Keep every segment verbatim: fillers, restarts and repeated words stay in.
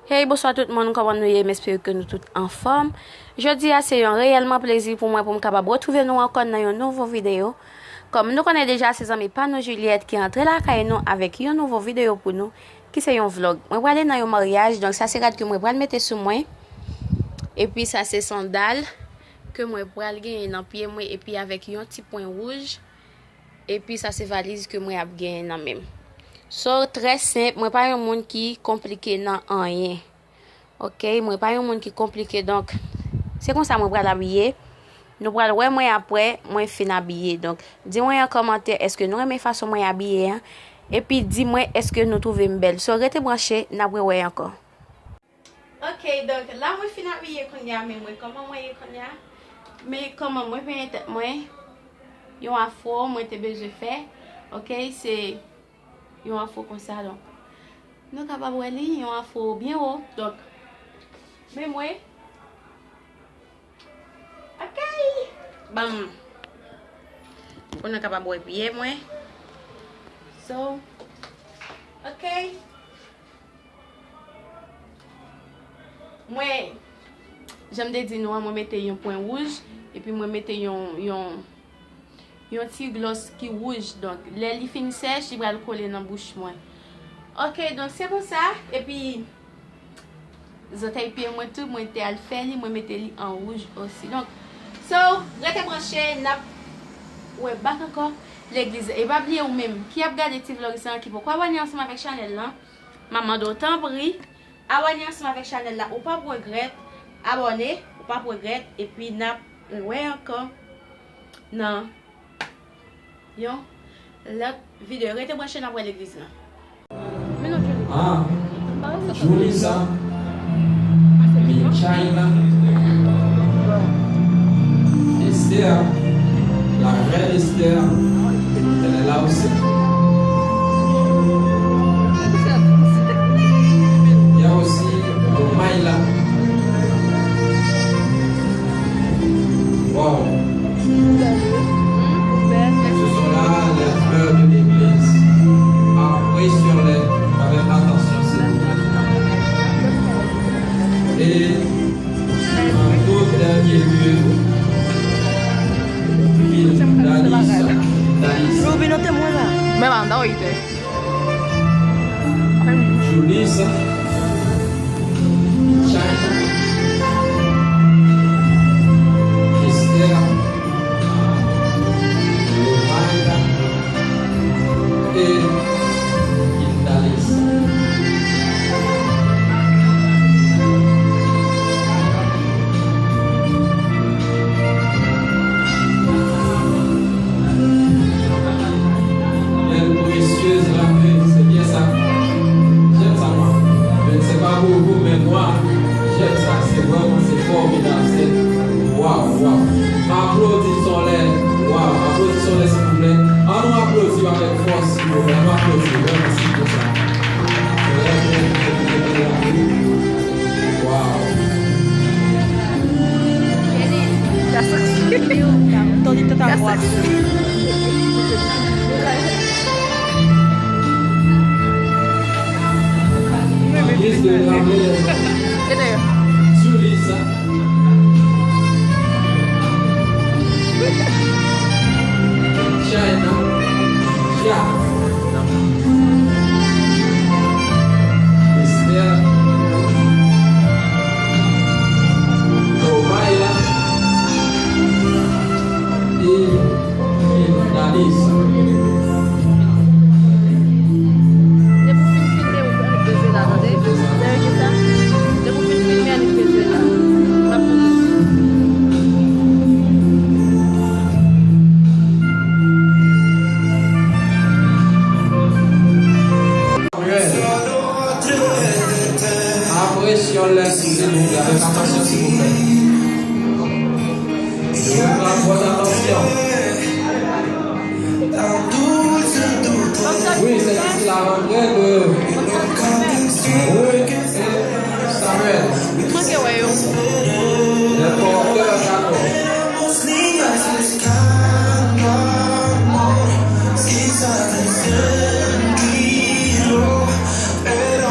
Hey, bonswa tout moun, kòman nou ye? M espere ke nou tout anfòm. Jodi a, se yon reyèlman plezi pou mwen pou m kapab retwouve nou ankò nan yon nouvo videyo. Kòm nou konnen deja, se zanmi pa nou Juliette ki antre lakay nou avèk yon nouvo videyo pou nou, ki se yon vlog. Mwen prale nan yon maryaj, donk sa se rad ke mwen pral mete sou mwen. Epi sa se sandal ke mwen pral genyen nan pye mwen, epi avèk yon ti pwen wouj. Epi sa se valiz ke mwen ap genyen nan men m. So, trè senp, mwen pa yon moun ki konplike nan anyen. Ok, mwen pa yon moun ki konplike, donk, se konsa mwen pral abiye. Nou pral wè mwen apre mwen fin abiye. Donk, di mwen an kòmantè, èske nou renmen fason mwen abiye an? Epi di mwen, èske nou twouve m bèl? So, rete branche, n ap rewè ankò. Ok, donk, la mwen fin abiye kounye a, men mwen kòman mwen ye kounye a? Men kòman mwen penyen tèt mwen? Yon afro mwen te bezwen fè. Ok, se yon afro konsa, donk. Nou kapab wè li, yon afro byen wo, donk. Men mwen, ok. Bam. Pou nou kapab wè pye mwen. So, ok. Mwen, jan m te di nou an, mwen mete yon pwen wouj, epi mwen mete yon, yon, yon ti glòs ki wouj. Donk, lè li fin sèch, li pral kole nan bouch mwen. Ok, donk se konsa. Epi, zòtèy pye mwen tou, mwen te al fè li, mwen mete li an wouj osi. Donk, so, rete branche, n ap wè back ankò legliz. E pa bliye ou menm ki ap gade ti vlog sa, ki poko abòne ansanm avèk chanèl lan, m ap mande w tanpri, abòne ansanm avèk chanèl la, ou p ap regrèt, abòne, ou p ap regrèt, epi n ap wè ankò nan yon lòt videyo. Rete branche, n ap wè legliz lan. Ah, Julissa, Michaela, Esther, la reine Esther, elle est là aussi. Il y a aussi Romaïla. Wow. Ce sont là les fleurs de l'église. Apprécions-les avec attention, s'il vous plaît. Et en tout dernier lieu, Fidelis, Fidelis. Ruby, non, te mwen la. Men m ap daw ite. Julissa, China, Esther, Lomaida e Fidelis. Belle, précieuse, rapide, c'est bien ça. J'aime ça, moi. Je ne sais pas pour vous, mais moi, j'aime ça. C'est vraiment, c'est formidable. C'est waouh, waouh. Applaudissons-les. Waouh, applaudissons-les, s'il vous plaît. Ann nou aplodi avèk fòs, s'il vous plaît. Ann nou aplodi, vrèman, se pou sa. Vrèman, vrèman, vrèman. Waouh. Tande tanta vwa. An guise de rappel, Julissa, China, Kia, Esther, Romaila e Fidelis. Depi w fin filme, ou annik bezwen la, tande. Depi w fin filme, annik bezwen la. M ap montre. Apre, si yon lè, silvouplè, avèk atansyon, silvouplè. Je vous demande votre attention. Oui, c'est ici la rentrée de Ruth et Samuel. Les porteurs d'accords.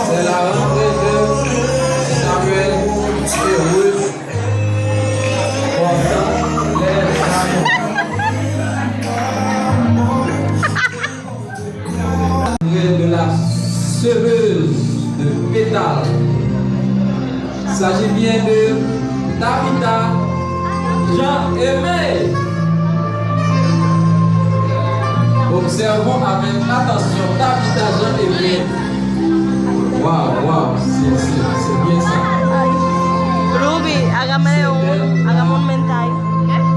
C'est la rentrée de Il s'agit bien de Tabitha Jean-Aimé. Observons avec attention Tabitha Jean-Aimé. Waouh, waouh, c'est, c'est, c'est bien ça. Ruby, hágame un, hágame un menta ahí.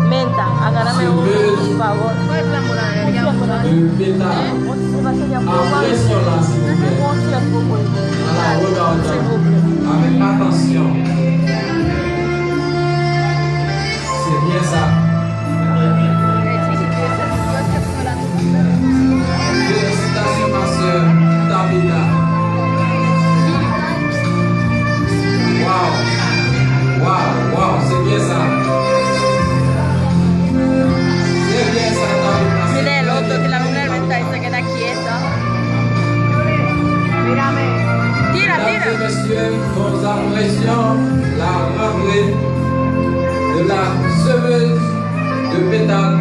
Menta, hágame un, por favor. De pétales. Apresyon la, silvouplè. An a regardant avèk atansyon. Se byen sa. Félicitations, ma sœur Tabitha. Waw, waw, waw, se byen sa. Se byen sa, Tabitha. Mira el otro, que la mujer me está diciendo que está quieta. Tira, tira. Mesdames et messieurs, nous apprécions la rentrée de la semeuse de pétales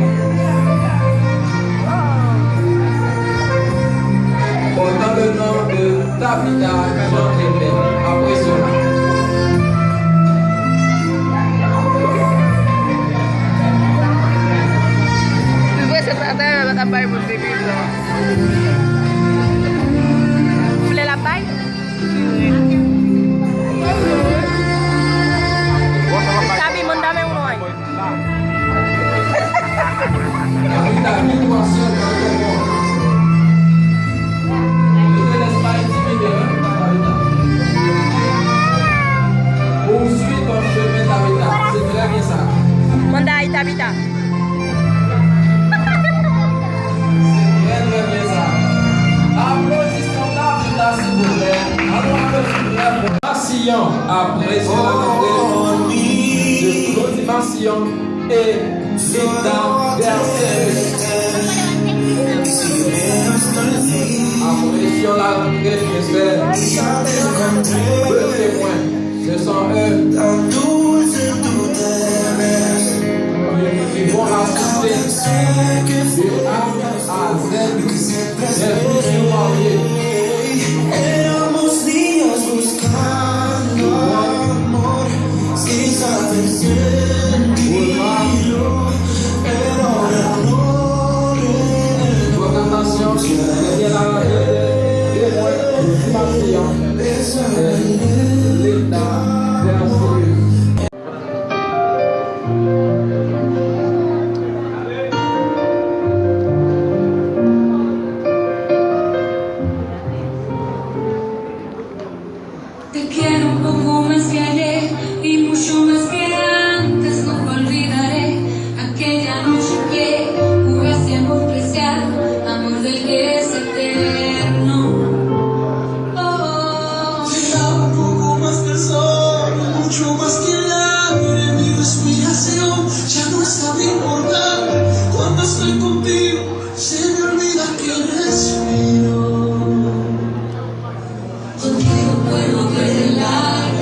portant le nom de Tabitha Jean-Aimé. Apresyon la. Mwen se pa ta yo la ta bay pou depi la. Flè la bay? Tabi, manda men ou non. Tabi, tabi, ou asye nan yon bon. Je te laisse pas intimider, hein, Tabitha. Poursuis ton chemin, Tabitha. C'est très bien ça. Manda ay, Tabitha. Trè, trè byen sa. Aplodisman Tabitha, silvouplè. Ann nou aplodi trè fò. Apresyon, apresyon la rantre de Claudy Massillon et Linda Versailles. Apresyon la rantre, mesye. De temwen. Ce sont eux qui, qui vont assister de A à Z des futurs mariés. Votre attention, c'est la rentrée de témoins du Massillon. Linda Versailles. Te quiero un poco más que ayer y mucho más que antes. Nunca olvidaré aquella noche que juraste amor preciado, amor del que es eterno. Oh, oh, oh. Te amo un poco más que el sol, mucho más que el aire, mi respiración ya no sabe importar. Cuando estoy contigo, se me olvida que respiro. Contigo puedo ver el largo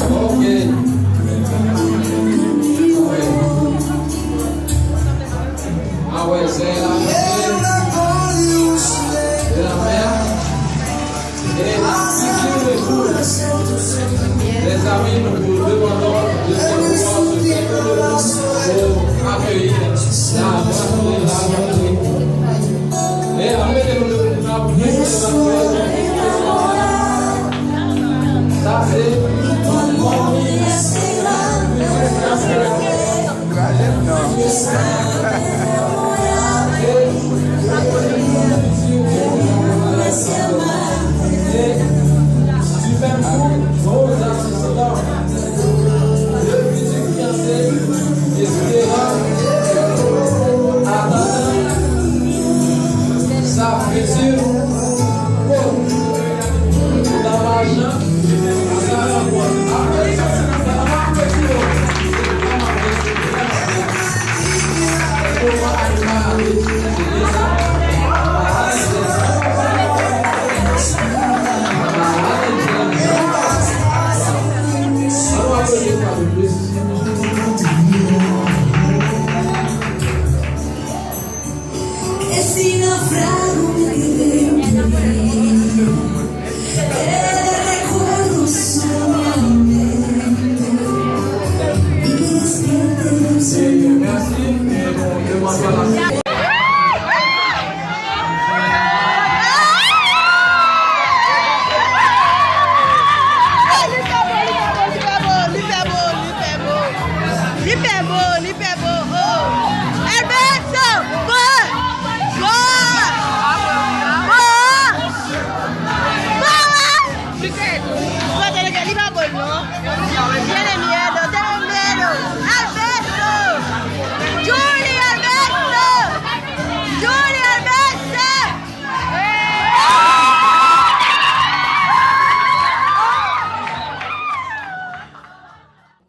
Ok. Ah ouais, c'est la, c'est la mer. E si Dye vle pou lèzami, nou pou demann nou de fè pou nou pou akeyi la. E ann mete nou debout la pou nou. Sa se